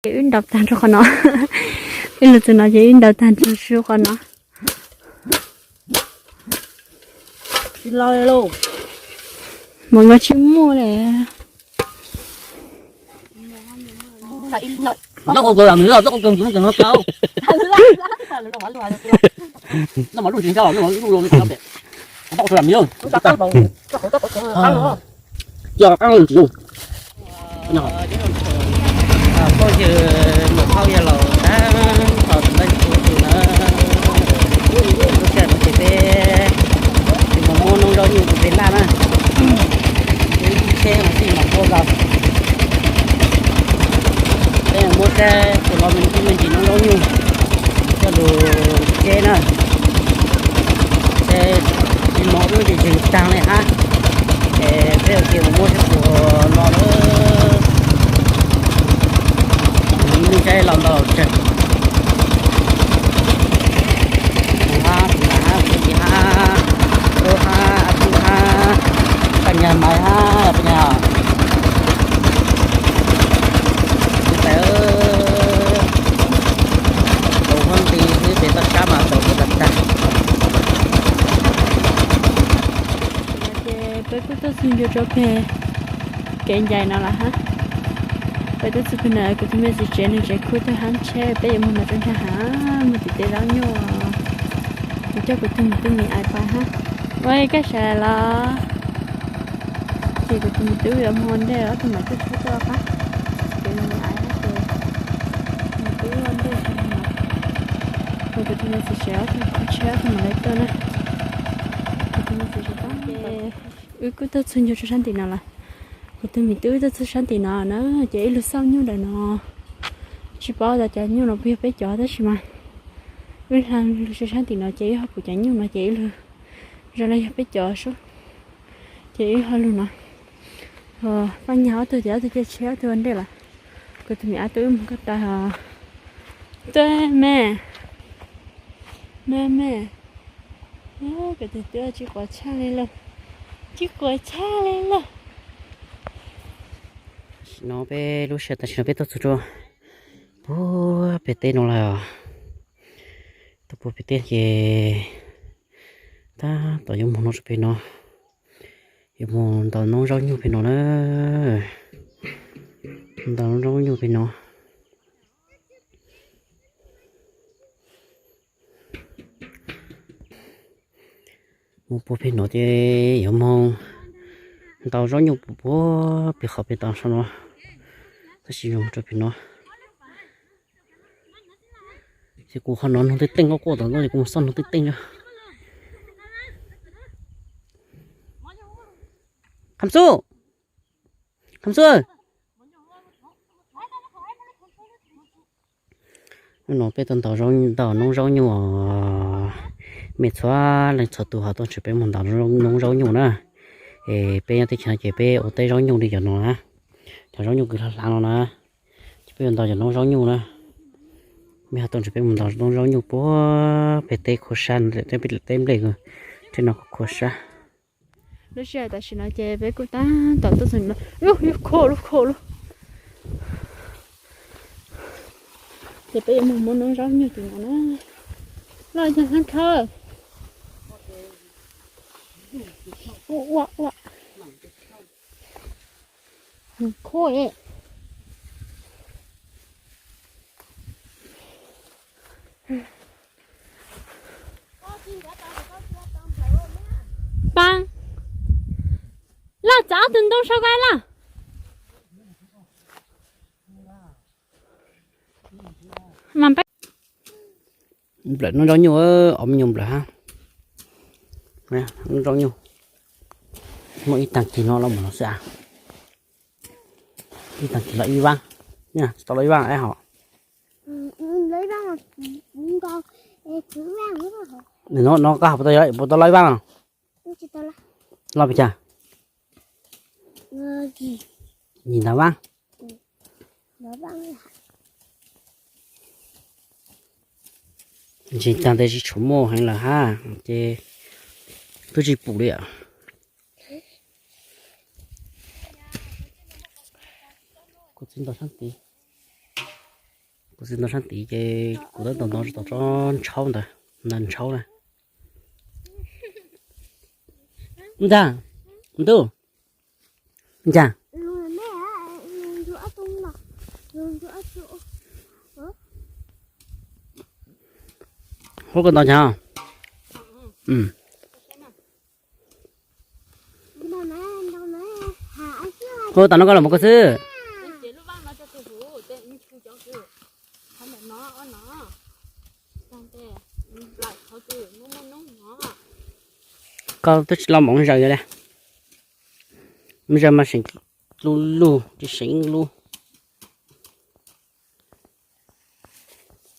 Ces wb ntaus tag rau qhov no. Wb los txog no ces wb ntaus tag rau qhov no. Mov nkaus tsis muaj li. Phooj ywg muam phauj yawg laus tag nrho txhua leej txhua tus na, lub sij hawm no ces peb mus muab noob zaub nyuj rau peb laj na, wb tsheb mas xij mas quaj nkaus. Peb muab tib tug lo me ntsis me ntsis noob zaub nyuj coj lug tsheb na, tsheb tsis mov wb tsis tseem tag li hab, es peb ua ke mus muab tsheb puas lo lawm. Neej tsa los ntau tsawg. Kuv hab, kuv nam hab, kuv txiv hab, Rub hab, Ab Tub hab, Paj Nyas Maiv hab, Paj Nyas. Kuv tais, tau huab nti xwb pem toj sab mas tau huab tag tag. Ces peb kuj tuaj txug ncua rau peg kev ncaim no lawm hab. Peb tuaj txug peg no kuv tus me txiv tsev nws tsev khu tag hab, tsheb peb yuav mus no rau nraag hav mus tim tej zaub nyuj. Kuv coj kuv tus me tub me nyuam pais hab. Ua li koj sawv los? Ces kuv tus me tub yuav mus ua ntej, ob tug mam coj tsheb tuaj qab. Ces me nyuam hab ces me tub ua ntej, kuv tus me txiv tsev ob tug khoov tsheb ob tug mam li tuaj na. Kuv tus me txiv tsev, wb kuj tuaj txug ncua rau sab ntim no lawm. Kuv tus me tub wb tuaj txug sab ntim no na, ces ib lug xauj nyuj ntawm no. Tsis paub tas cov nyuj no puas yog peb cov tab sis mas wb hla lug rau sab ntim no ces wb ho pum cov nyuj no ces ib lug zoo li yog peb cov sub. Ces wb ho lug no. Paj Nyas ob tug ces ob tug caij tsheb ob tug ua ntej lawm. Kuv tus me ab tub wb mus koj tas os. Tuaj me, me me. Kuv tus tub tsis quav tshaj li lauj, tsis quav tshaj li lauj. Tam sim no peb lub sij hawm tam sim no peb tuaj txug rau puag pem teb no lawm. Tuaj puag pem teb ces tab tom yuav mus no rau pem no, yuav mus ntaus noob zaub nyuj pem no na. Ntaus noob zaub nyuj pem no. Mus puag pem no ces yuav moog ntaus zaub nyuj puag pem qhov pem toj saum no, tab sis zoo rau pem no. Ces kuv qhov no noog tej teej, quaj quaj tom no ces kuv mus xauj noog tej teej na. Kham Xub, Kham Xub. Hnub no peb tuaj ntaus, ntaus noob zaub nyuj. Mej txhua leej txhua tus ho tuaj nrog peb mus ntaus noob zaub nyuj na. Es peb nyob teb chaws no ces peb ua teb zaub nyuj li cov no na, cov zaub nyuj kws hlav hlav no na. Ces peb yuav ntaus cov noob zaub nyuj na. Mej ho tuaj nrog peb mus ntaus noob zaub nyuj puag pem teb khua sab, teb nplej, teb no khua sab. Lub sij hawm tam sim no ces peb kuj tab tom tuaj txog no, lub, lub khua, lub khua lub. Ces peb yuav mus muab noob zaub nyuj tim no na. Loj yog hlab khawb. Ua ua ua. Khua. Paab, laj txav ob tug ntoo sau koj laj. Nplawm noob zaub nyuj, ob me nyuam nplawm hab. Noob zaub nyuj, muaj ib taag kis no los mus no xwb a. Ib taag kis los ib vaab, tsis tau los ib vaab es hov. No koj puas tau los ib vaab? Los pes tsawg? Yim ntau vaab. Ntseeg tag ntes tsis tshua muaj heev lawm hab, ces twb tsis pum li. Kuv txiv ntaus sab tid. Kuv txiv ntoo sab tid ces kuv tab tom ntoo tsob ntshaub ntawd, ntawd ntshaub na. Ntag, ntuj, ntag. Huab koj ntau cas? Huab tas no koj los mus koj xwb. Koj twb tsis los mus zaws li. Mus zaws mas seem lug lug tsis seem lub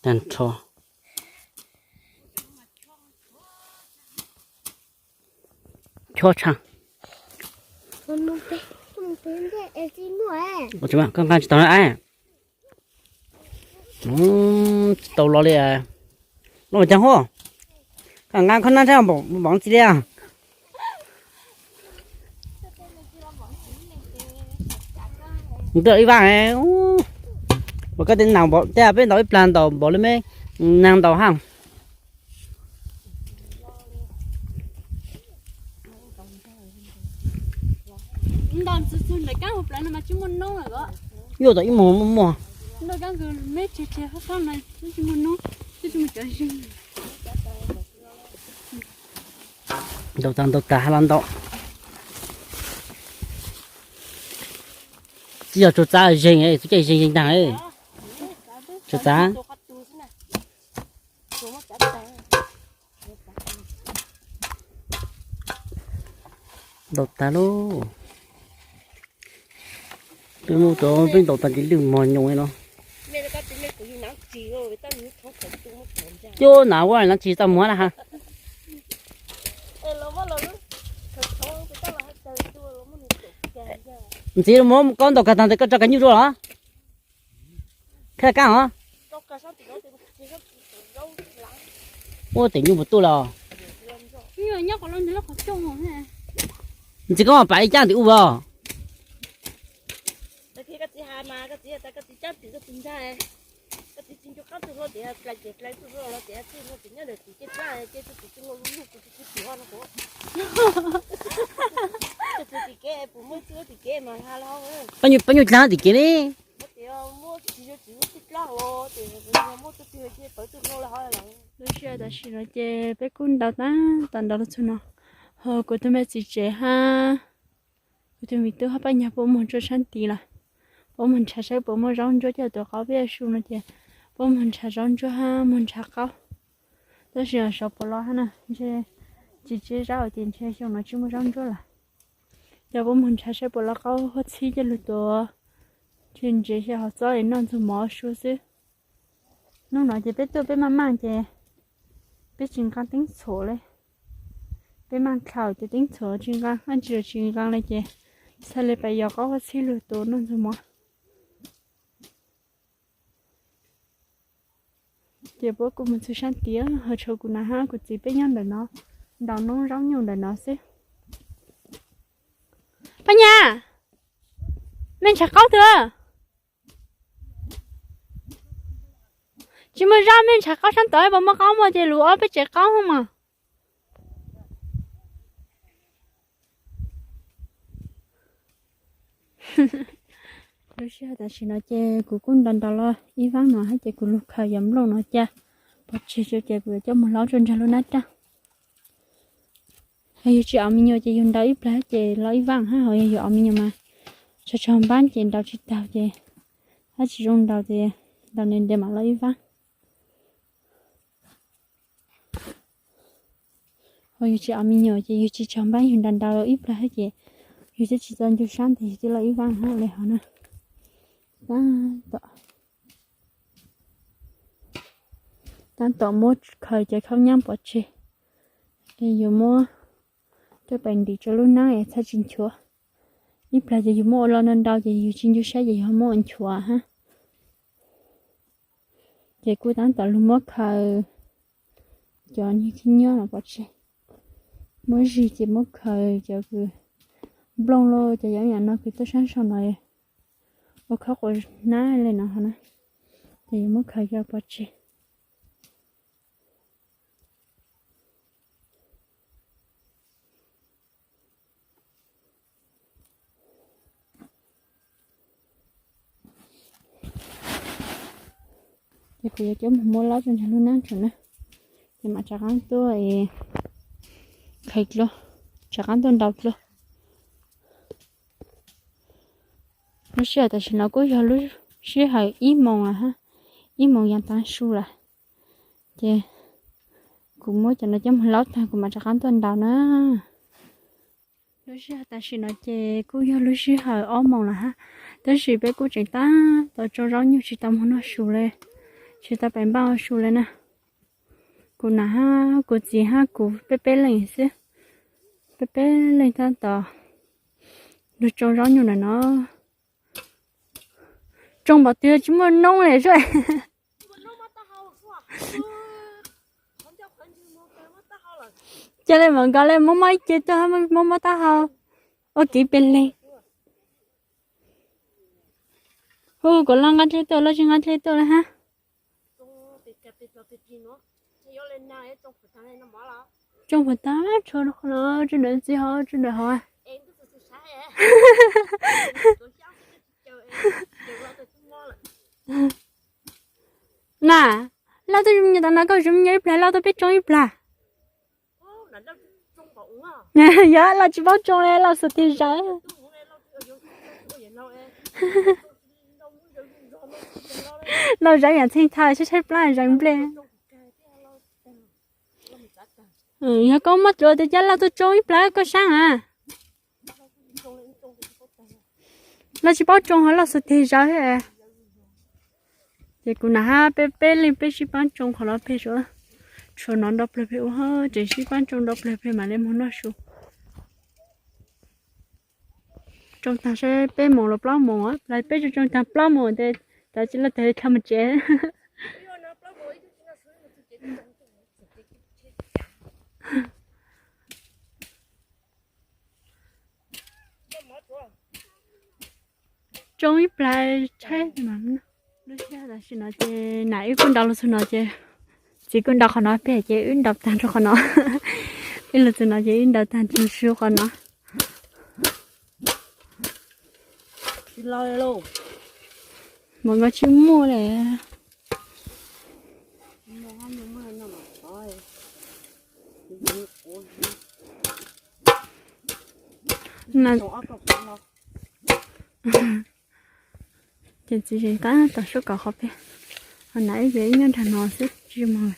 tag nrho. Chob tshaj. Koj nqa tsis tau na. Tsis tau los li. Los cas hov, koj nqa khob nab tshaj npov txiv li. Nws twb ib vaj, uas koj tej nas tej peb ntaus ib plag ntaus npaum li me nees ntaus haj. Yuav tau ib muag muaj muag. Ntaus tag ntaus tag haj los ntau. Tsis yog tsuas txav zeeg, txav zeeg zeeg tag. Tsuas txav. Ntaus tag lauj. Peb muab cov peb ntaus tag ces lwj mog nyoos no. Cov nas ua nas tsis tau muag na ha. Ntxiv muab koj ntaus kag tag ntawd koj tso kag nyuj rau los. Kag kab hov. Ua tes nyuj puas tuaj los. Ntxiv koj mam pam ib caj ntim ub os. Pab nyuj dlaab tim kev ne. Lub sij hawm tam sim no ces peb kuj ntaus tab tom ntaus los txug no, ho kuv tus me txiv tsev hab kuv tus me tub hab Paj Nyag puab moog tsuag sab tid lawm. Puab moog nrhav saib puas muaj zaub ntsuab coj tuav qaub peb su no ces puab moog nrhav zaub ntsuab hab moog nrhav qaub. Tab sis xyov puas los hab na, ntshe tsis tseb zaub ces ntshe xyoo no tsis muaj zaub ntsuab lawm. Ces puab moog nrhav saib puas los qaub huab txhib coj lug tuav, tsis ntsev xyaw hov txob es noj ntxuag mov su xwb. Nub no ces peb tuaj peb maj maj ces peb tsis nqaa teeb txhuam le. Peb maj dlhau ces teeb txhuam tsis nqaa, ab tsi tsis nqaa le ces txhaj le pais yos qaub huab txhib lug tuav noj ntxuag mov. Ces puab kuj moog txug sab tid, ho tshuav kuv nam hab kuv txiv peb nyob ntawm no, ntaus noob zaub nyuj ntawm no xwb. Paj Nyag, mej nrhav qaub twg? Tsis muaj zaub, mej nrhav qaub sab tod, puas muaj qaub muaj ces lug ob peb tsev qaub mog. Lub sij hawm tam sim no ces kuv kuj ntaus ntaus los ib vaab no hab ces kuv lug khaws yog nplooj no ca pov tseg ces kuv yuav coj moog hlab rua nraag lub nab raj. Yog yug tsis aus me nyuam ces yug ntaus ib plag ces los ib vaaj hab, ho yog yug aus me nyuam mas tsaug tsaug npaab ces ntaus tsis taug ces hab tsis zoo ntaus ces ntaus ntev ntev mam los ib vaaj. Ho yug tsis aus me nyuam ces yug tsis tsaug npaab, yug ntaus ntaus ib plag hab ces yug twb tsis txawj ncug sab tes yug twb los ib vaaj hab le hov na. Tab tom, tab tom muab khaws cov khaub nyaab pov tseg, es yuav muab coj pais ntim rua lub naab es txhaj tsis nchuav. Ib plag ces yug muab ua lo no ntau ces yug tsis ncug sab ces yog muab ua nchuav hab. Ces kuj tab tom lug muab khaws cov nyuag khib nyob los pov tseg. Muab zig ces muab khaws cov kws nplooj lauj, cov yam no kws tuaj sab sau no ua khaub quas nab le no hov na. Ces muab khaws coj pov tseg. Ces kuv yuav coj mus muab laub rau nraag lub nab tso na. Ces mam rov qaab tuaj es khaws dlua, rov qaab tuaj ntaus dlua. Lub sij hawm tam sim no kuj yog lub sij hawm ib moos lawm hab, ib moos yav tav su lawm. Ces kuv muab cov no coj mus laub taag kuv mam rov qaab tuaj ntaus na. Lub sij hawm tam sim no ces kuj yog lub sij hawm ob moos lawm hab, tab sis peb kuj tseem tab tom tsau zaub nyuj tsis tau moog noj su le, tsis tau pem npaj ua su le na. Kuv nam hab kuv txiv hab kuv peb peb leeg xwb, peb peb leeg tab tom lug tsau zaub nyuj ntawm no. Tsau npaum twg tsis muaj noob le sub. Ca le mam nkaus le muab mob ib ce tuaj, muab mob taub hau. Ua kev pem leeg. Hu kom loj nqa dlej tuaj, loj tsis nqa dlej tuaj le hab. Tsau puas tag, tsau qhov no tsau ntawm txiv hov, tsau ntawm hov. Na, Lauj tuaj zoo me nyuam tas no, koj zoo me nyuam ib plag, Lauj tuaj peb tsoo ib plag. Yog Lauj tsis paub tsoo le, Lauj xuas tig zais. Lauj zais yam txheej thaum tshaib tshaib plab zais nplej. Yog koj muab dluav tias coj Lauj tuaj tsoo ib plag koj saab a. Lauj tsis paub tsoo ho Lauj xuas tig zais. Ces kuv nam hab peb peb leeg peb sib paab tsoo qhov no peg, tshuav no nrau plawg peg ua, tseem sib paab tsoo nrau plawg peg mam le moog noj su. Tsoo taag saib peb moos los plaub moos, peb tsoo taag plaub moos tes tas tsis Lauj tag dlha moog tsev. Tsoo ib plag tshaib. Lub sij hawm tam sim no ces nam wb kuj ntaus lug txug no ces txiv kuj ntaus qhov no peg ces wb ntaus taag rua qhov no. Wb lug txug no ces wb ntaus taag rua su qhov no. Mov nkawd tsis muaj le. Ces txiv tseem nqa tom suab kaum qhov peg, ho nam wb ces wb nyob nraag no xwb tsis moog.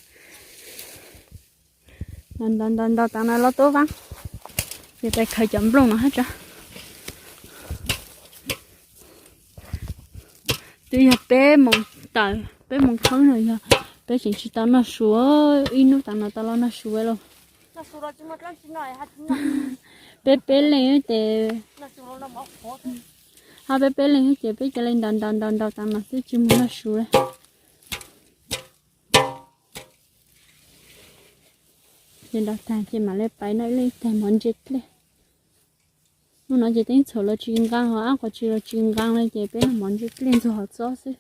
Ntaus ntaus ntaus taag no los tuab vaab, ces pais khaws cov nplooj no hab tso. Twb yog peb moos tawm peb moos kheeb no yog peb tseem tsis tau noj su, ib hnub taag no tau los noj su lauj. Peb peb leeg ces, ho peb peb leeg ces peb ca le ntaus ntaus ntaus ntaus taag no xwb tsis moog noj su le. Ces ntaus taag ces mam le pais noj ib leeg ib taig mov ntse dlej. Hnub no ces teeb txhum los tsis nqaa, ho ab qhov tsis los tsis nqaa le ces peb noj mov ntse dlej ntxuag hov txob xwb.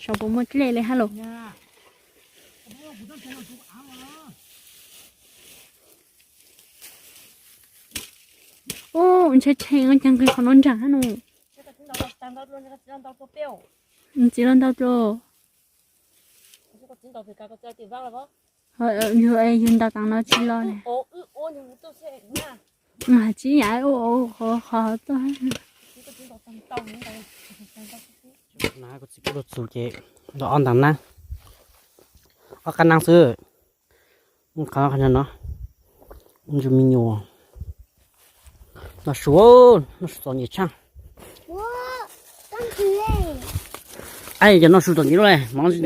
Saum puas muaj dlej le hab los? Ub, ntshai tsheej caag nqis qhov no nraag hab no. Txiv los ntaus dlua. Yug, yug ntaus taag no tsis los le. Mas tsis yam ua qhov tuaj. Txiv kuj txug ces ntaus ob ntaag naab, ob qab naab xwb. Qhov no, ntsuj me nyuam. Noj su, noj su txom nyem tshaaj. Aib, cov noj su txom nyem le, mov ntsis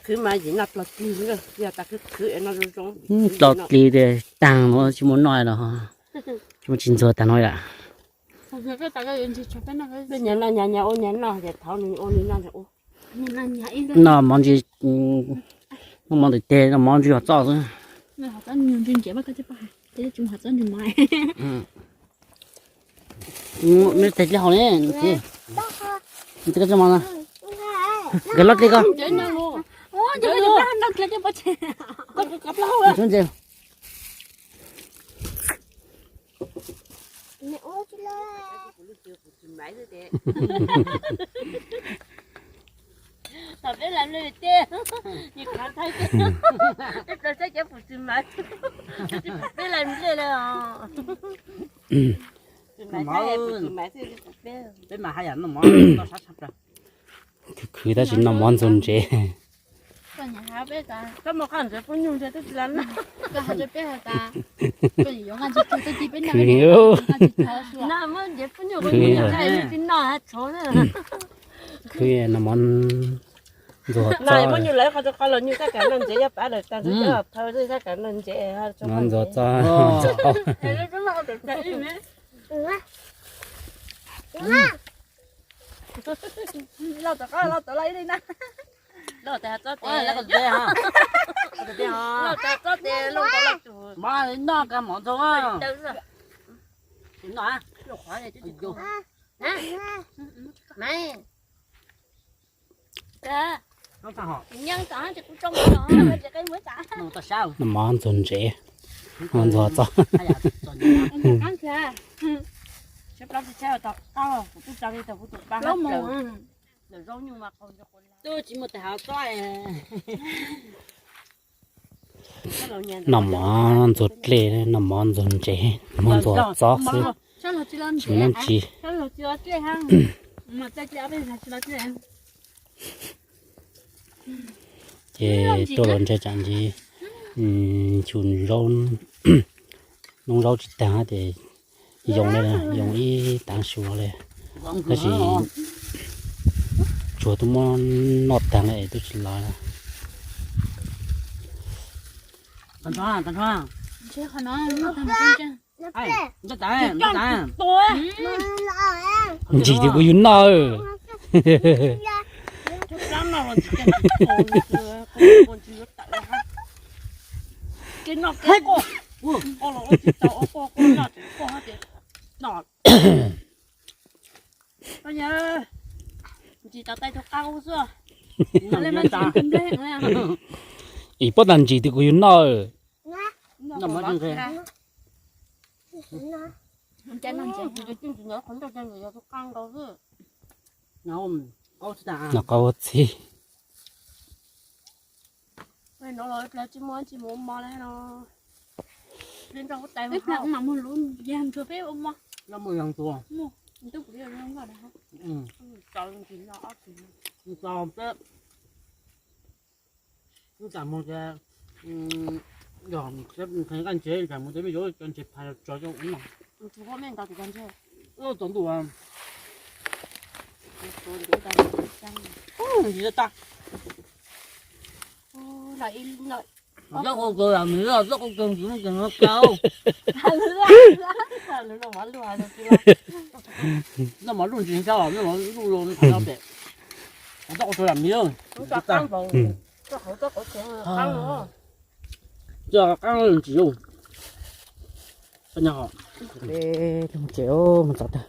khwv mas yim noj plog plig, yog tas khwv khwv no zoo zoo. Plog plig taag no tsis muaj noj los, tsis muaj tsis ntxuag taag no yom. Nyav noj nyav nyav ua nyav noj, yog thaud nws ua nws noj. Noj mov ntsis, noj mov ntev teg, noj mov ntsis hov txob xwb. Nws teg dlej haus ne, txiv. Nws teg dlej haus ne. Nkawd loj dli ko. Ntse. Thaum peb lam lwj tej, nws khav thaij tej, peb plaws saib cov pum tsis maiv, peb lam lwj lawm os. Peb mas haj yam noj mov noj sab tshaj plaws. Khwv khwv tab sis noj mov ntxuag ntsev. Khwv. Khwv, khwv noj mov ntxuag txob. Mov ntxuag txob. Noj ka mov ntxuag. Noj. Noj mov ntxuag ntsev, mov ntxuag txob. Noj mov ntxuag dlej, noj mov ntxuag ntsev, mov ntxuag txob xwb. Tsis muaj dab tsi. Ces tuaj los ntshai tsam ntsis xyu zaub, noob zaub tsis tag ces yoo li, yoo ib tag su li. Tab sis tsuas twb muab noj tag li es twb tsis lawv. Ntsim tias kuv yug noj. Ib pob tas ntsim tias kuv yug noj. Noj qab ua txhij. Mus tsev, nkaj ntsev, nkaj mus tsev me yuav cov ntses phais tso coj ua noj. Tsaus ntuj. Ntsis tag. Zaub qau kawg lam mis, zaub qau kawg ntsis no kawg. Noj mov luj ntsis ntau, noj mov luj los tham no pem. Zaub qau lam mis. Tso qab ntsis. Peb mus tsev, mus txog tag,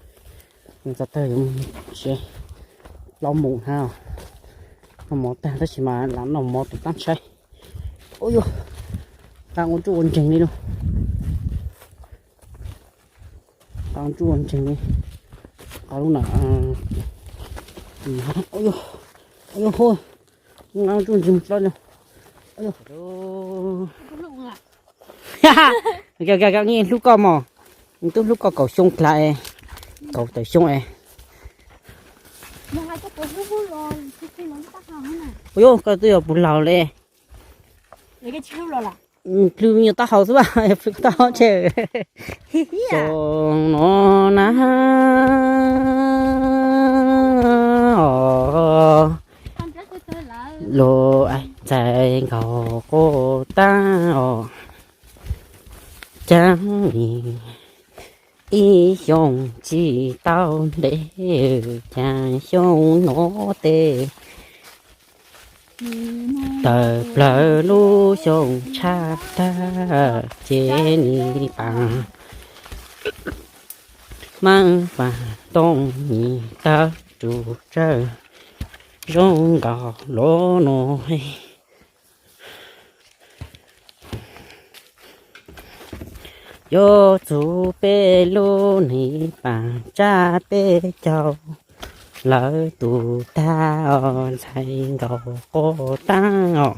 mus txog tag yuav mus tsev. Plaub moos hab, noj mov tag tab sis mas lam noj mov tus tab ntshai. Ua yuav qab ua ntsuj ua ntseeg li lauj. Qab ua ntsuj ua ntseeg li. Qab lub na. Ua yuav, ua yuav hu, qab ua ntsuj ua ntseeg mus tso no. Hlub koj mog, tub hlub koj kaum xyoo dlav, kaum tawm xyoo es. Ua yuav koj twb yog puag laug li. Plhws me nyuam taub hau xwb, plhws taub hau tseg. Xyoo no na, lub txais nkaus quaj tag os. Caag ib xyoo tsis tau ntev, caag xyoo no tes tawm plawg lub xyoo tshaj tag ces nim paas maab vaag tooj nim tawg rus tsawg. Zoo nkaus lub no, yuav txug peb lub niag paam tsab peb caug, lawv tus tag os ntxhais nkaus quas taab os.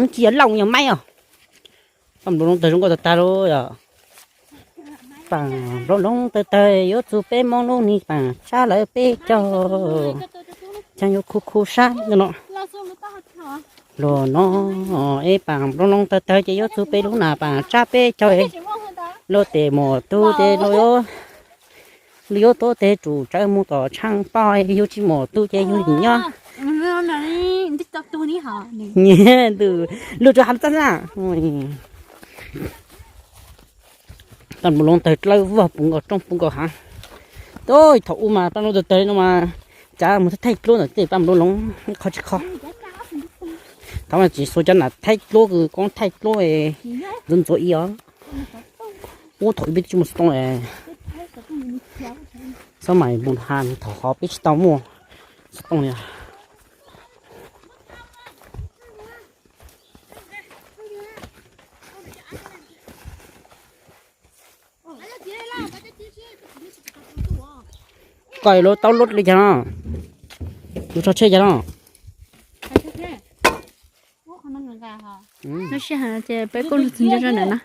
Tsis yog looj yog maib os. Paam nplooj loob tawg zoo nkauj tag tag lawm yog. Paam nplooj loob tawg tawg yuav txug peb Moob lub niag paam tsab lawv peb caug, caag yuav khu khu sab no. Luag no, es paam nplooj loob tawg tawg ces yuav txug peb lub na paam tsab peb caug. Luag tes muaj tug ces luag yuav, luag yuav tuav tes tsum tsawv moog tom tshaaj poj, yug tsis muaj tug ces yug nyob. Nyiam ntws, luag tsuas has lub txaj xwb. Paam nplooj loob tawg dlawb vog puv nkaus roob puv nkaus hav. Thaum ub mas paam nplooj tawg tawg no mas cav moog thaij dluab ntawm tej paam nplooj loob qhov tsis qhov. Thaum mas tsis xua cov nam thaij dluab kws koob thaij dluab ntxuav ntxuav ib os. Ub thaum ub peb tsis muaj xov tooj, xab mais npus ha thaum hov peb tsis tau muaj xov tooj li. Koj lub taub lub li cas no? Lub tso tsheb cas no? Lub sij hawm ces peb kuj lug txiv nco zog ntawm no.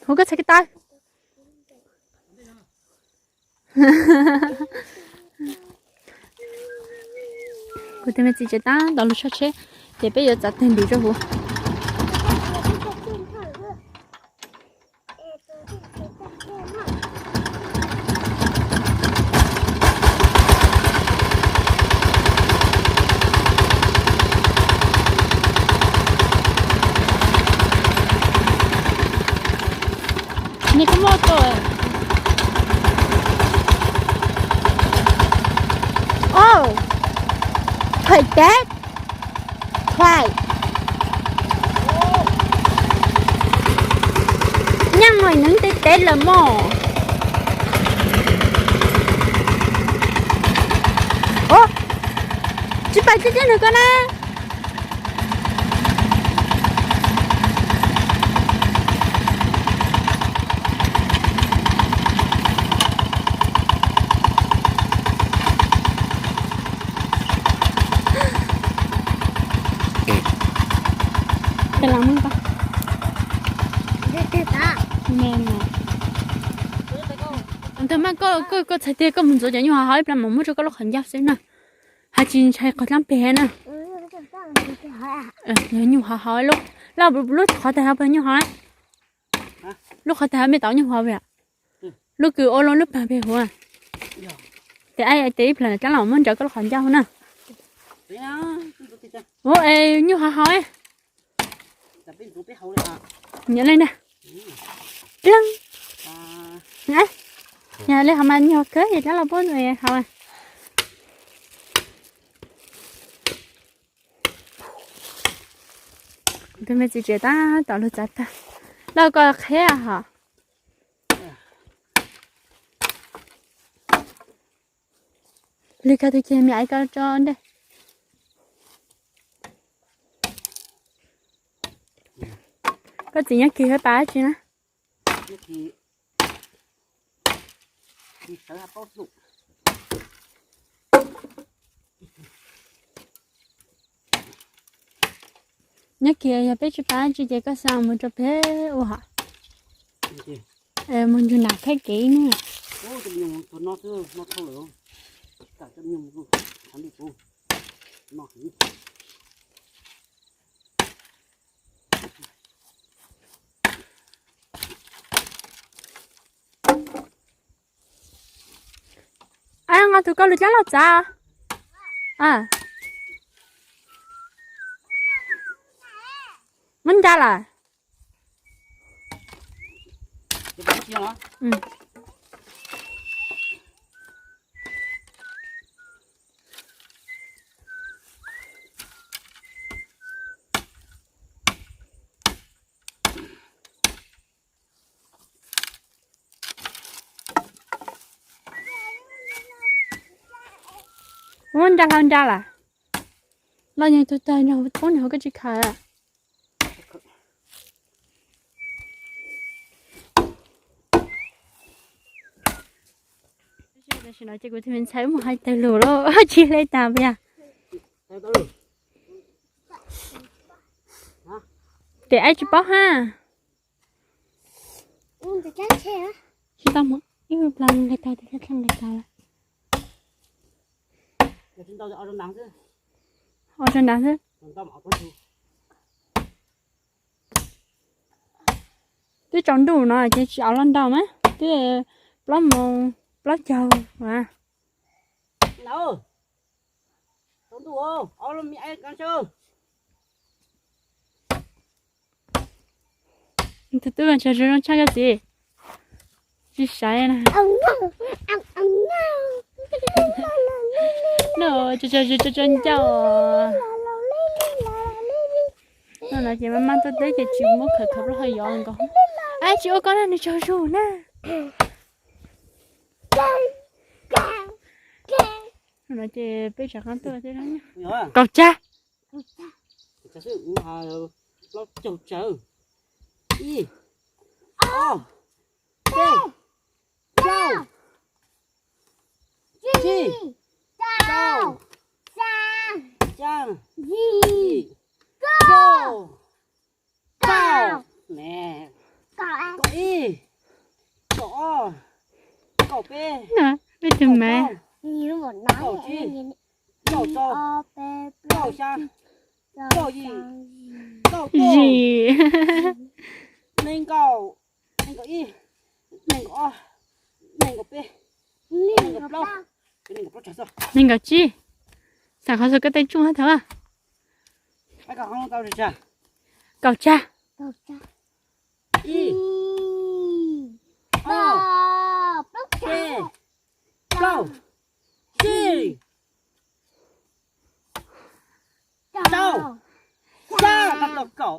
Hu koj txhais ko taw. Kuv tus me txiv tsev tab tom lug tso tsheb, ces peb yuav txav teg npis rau huv. Nws kuj muaj tau. Au, thaiv teb, thaiv. Nyeej no nws ntev ntev lawm mog. Au, tsis pais tiag tiag nws ko na. Ntawd mas koj, koj, koj txhais tes koj mus ntxuav cov nyuj hauv hauv ib plag mam muab rau koj lub qhov ncauj xwb na. Hais tsis ntshai qhov dlaab peg na. Nyuj hauv hauv lub, lub qhov tag hauv peg nyuj hauv na. Lub qhov tag hauv mej tau nyuj hauv peg. Lub kws ua lub pag peg huv. Tes ib plag dlaab los muab ncaws koj lub qhov ncauj na. Ua es nyuj hauv hauv. Nyob le na. Yog le hauv mas nyuag kawg es dlaab los puab hauv. Tus me txiv tsev tab tom lug txav tag. Lawv koj qheb hos. Li kag tug ceg me aiv koj tso ntej. Koj txiv nyob kis pab tsi na? Nyob kis yog peb tsis pab tsi ces koj xa mus rau peb ua hos. Mus nrug nam khaib kev ne. Nqa tug koj lub dlaab los txav. Nra lawm. Ua nra hlau nra lawm. Los yeej tug tag nrog poob nws hauv koj tsis khaws. Tam sim no ces kuv tus me ntxhais mus hais tawg lus lawm, tsis hle tas puas yog? Tes aib tsis paub ha. Tsis tau mus ib plag nqis tau tes thaj nqis tau lawm. Ua rau nrad xwb. Twb tsaus ntuj no ces tsis au loj ntau mas twb plaub moos plaub caug a. Tus tub mas tsaug zog zoo tshaj koj txiv. Tsis saiv na. No tsaug zog tsaug ncauj. No no ces maj maj tuaj teb ces tsis muab khawv khawv plaub hau yov nkaus. Ab tsis ua koj na nws tsaug zog na. No ces peb rov qab tuaj kaum tsag. Plaub caug tsawg. Ib, ob, peb, plaub, tsib, rau, xya, yim, kaum, kaum, kaum ib, kaum ob, kaum peb, kaum tsib, kaum rau, kaum xya, kaum yim, kaum rau, yim, nees nkaum, nees nkaum ib, nees nkaum ob, nees nkaum peb, nees nkaum plaub, nees nkaum tsib. Xam qhov xwb koj tej tsuj hab thaum. Kaum tsag. Ib, ob, peb, plaub, tsib, rau, xya, kaum.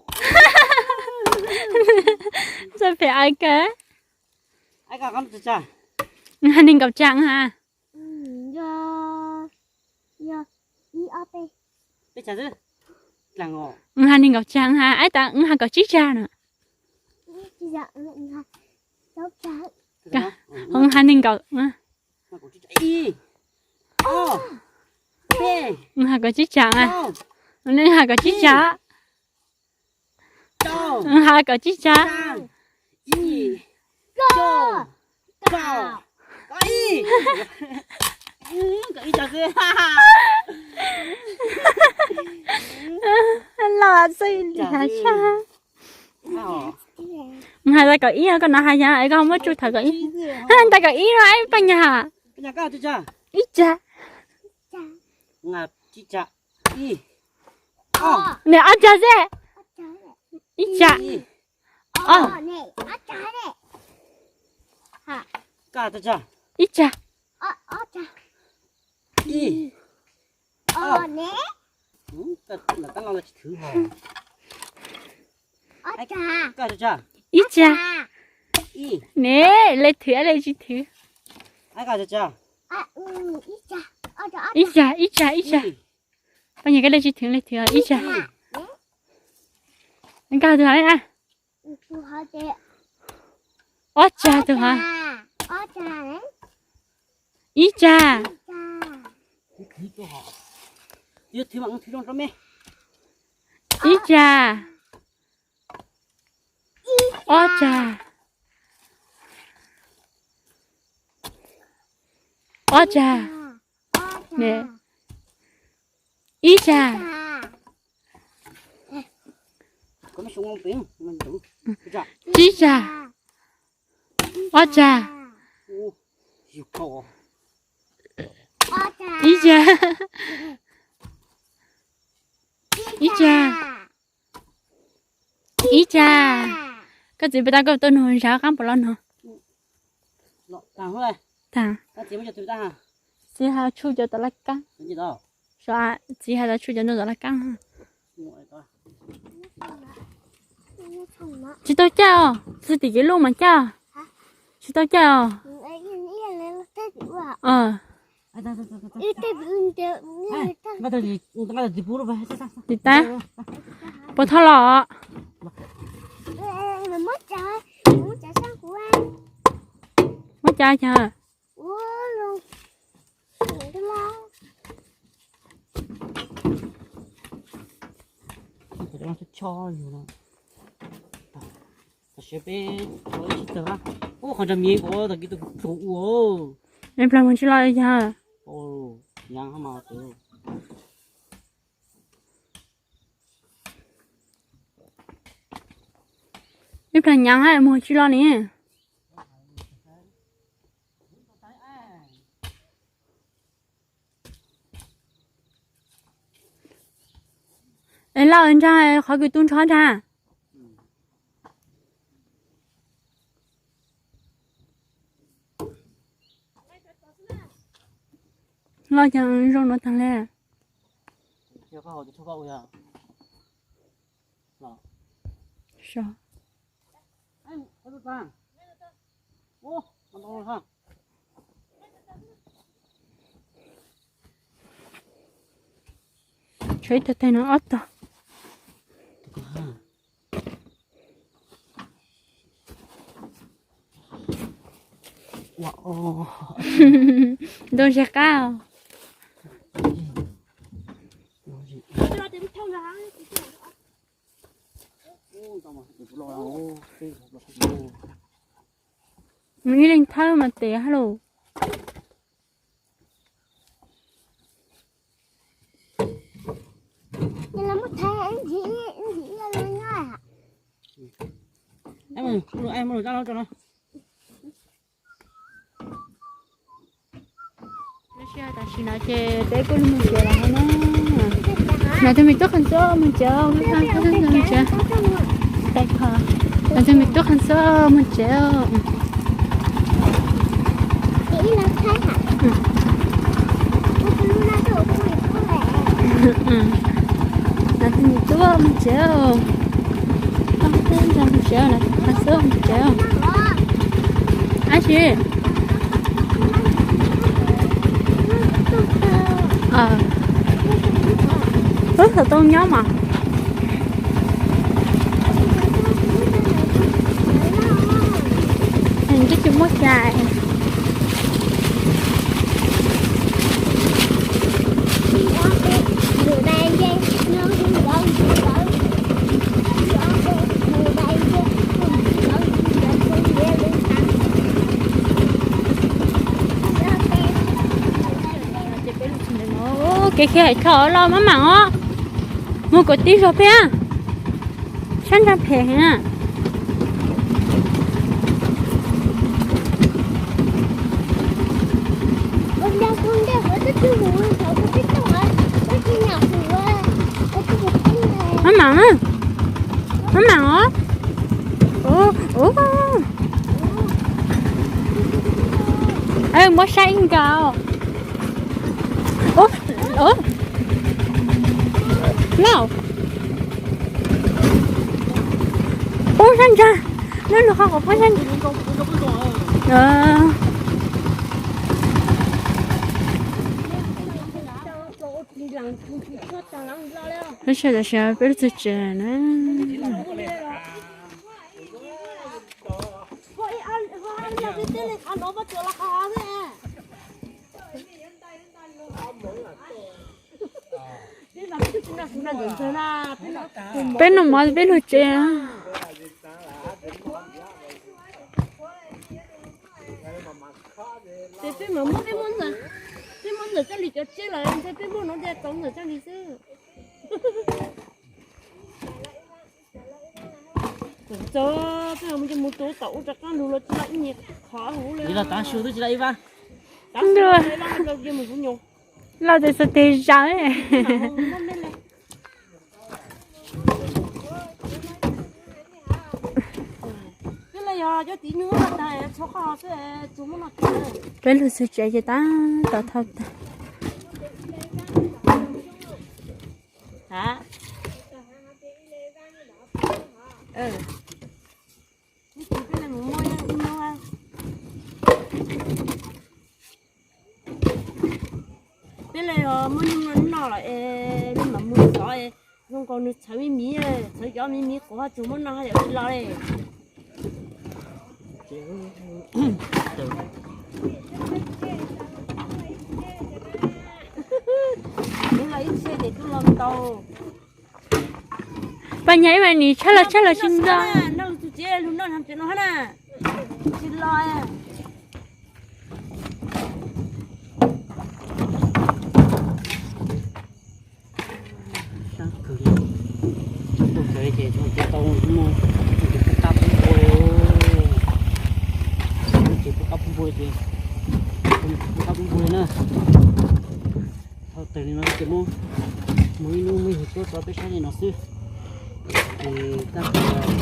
Txawj phem ai kawg. Nws has nees nkaum tsag ha. Nws has nees nkaum tsag ha, ab tas nws has kaum tsib tsag na. Nws has nees nkaum. Nws has kaum tsib tsag a. Nws has kaum tsib tsag. Nws has kaum tsib tsag. Los txij li has tshaj. Nws has tau kaum ib, koj no has yog koj muab tsuj thaum kaum ib. Ntawm kaum ib no ib paj nyag. Ib tsag. Nws ob tsag xwb. Ib tsag. Ob. Ib tsag. Ib tsag. Ne, le thwv le tsis thwv. Ib tsag, ib tsag, ib tsag. Poj niam koj le tsis thwv le thwv ib tsag. Nkag tus hov. Ob tsag tus hov. Ib tsag. Ib tsag. Ob tsag. Ob tsag. Ib tsag. Tsib tsag. Ob tsag. Ib tsag. Ib tsag. Tsa, koj txiv puas tau koj tuaj nug zaj qab npaum los no? Tag, txiv hais tshuj cov tom laj kab. Txiv hais tshuj cov nrog tom laj kab. Tsis tau caj os, txiv tim kev luj mas caj. Tsis tau caj os. Tim tas, puas tho los? Muab cas cas. Tam sim peb ua ib sib tawg, ua qhov ntsa miv kuv tag kis tus plhu ua. Ib plag mus tsis los yog. Ib plag nyav mus tsis los ni. Es laj ntag, qhov kws tu nrho ntag. Loj cas zoo no tag le. Tshuav ib tug teg no ob tog. Ntuj ntseg qab. Mus ib leeg thawb mas tes hab lauj. Tam sim no ces peb kuj mus tsev lawm na. Nam tus me tub qhov ntxub mus tsev, mus tsev. Nam tus me tub qhov ntxub mus tsev. Nam tus me tub mus tsev. Mus tsev, nam tus qhov ntxub mus tsev. Ab tsi. Wb tau nyob mas. Twb tsis muaj cai. Kev khiav hais tho los maj mam os. Mus kom tib zog peb. Sab ntsag phem heev na. Maj mam na. Maj mam os. Muab saib ib nkaus. No. Poob sab ntsag. Lub lub qhov qhov poob sab ntsag. Lub sij hawm tam sim no peb lub txog tsev na. Peb noj mov peb lug tsev. Ces peb mam muab peb muab ntxawm, peb muab ntxawm coj li cov tsiaj lawm ntshe peb muab no ntiag tau ntxawm coj li xwb. Txawm peb mus ces mus tus tom ub rov qab lug los tsis loj ib nyuag qhov huv li. Los tav su twb tsis loj ib vab. Los tes xav tes zaws. Cov tiv nyuj tag, tshuav qhov xwb, tsuas muab no. Peb lug xwb tsev ces tab tom thauj tag. Peb le muab nyuj no noj lawm es mam mus xov, zoo nkaus nws txhawv me miv, txhawv cov me miv quav tsuas muab noj haj yam tsis los li. Nws los ib txhia ces twb los ntau. Pas nyas ib mas nim tshab los tshab los tsis nto. Noj lus tus tsev lus noj hab tsev no hab na. Tsis los. Sab kawg li. Tuaj kawg li ces tau muaj tus qab pub npua li. Ces tus qab pub npua ces, tus qab pub npua li na. Thaum twg li no ces muab mus ib hnub muab yug tuaj tso peb saib li no xwb. Ces tab sis